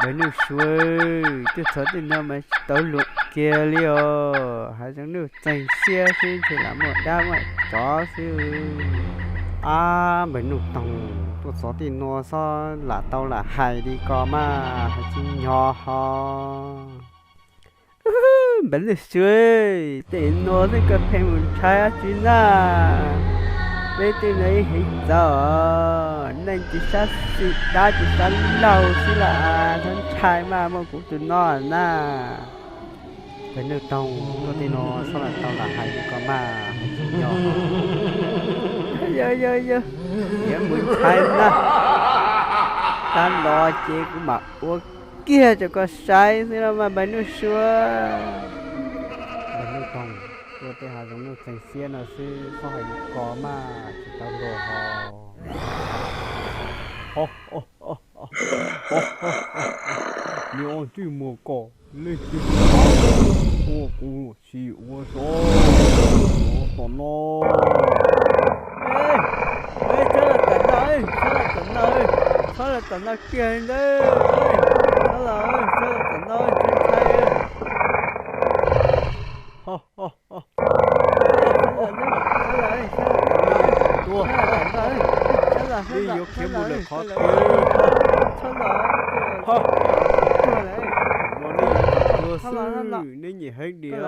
Npawg Nuj Sua, tuaj txog tej no mas tsis tau luag kiag li os. Hav zoov nuj txeeg xiab xwb ntshe lam muaj dab muaj tsov xwb. Ab, Npawg Nuj Toog, tuaj txog tej no xob lam tau lam hais li ko mas hais tsis nyog ho. Npawg Nuj Sua, tej no xwb koj pheej mus ntshai dab tsi na? Peb tej no ib heev txaus, neeg tsis sab xis dab tsis sab laug xwb las, txhob ntshai mas muaj kuv tus no na. Npawg Nuj Toog, tuaj tej no xob lam tau lam hais li ko mas hais tsis nyog. Yog yog yog, yuav mus ntshai na. Tag los ces kuv mam ua kiag rau koj saib xwb los mas Npawg Nuj Sua. Npawg Nuj Toog, tuaj tej hav zoov nuj txeeg xiab no xwb xob hais li ko mas tsis tau luag ho. Niag ua ntsej muag ko, leej twg ua kuv sim ua sov tom no. Txhob los tom no, txhob los tom no, txhob los tom no kiag ntawd, txhob los, txhob los tom no, txhob ntshai. Tuag, nej yuav khiav mus lawm qhov twg? Ua nej yuav tuag xwb, nej nyiam heev diam.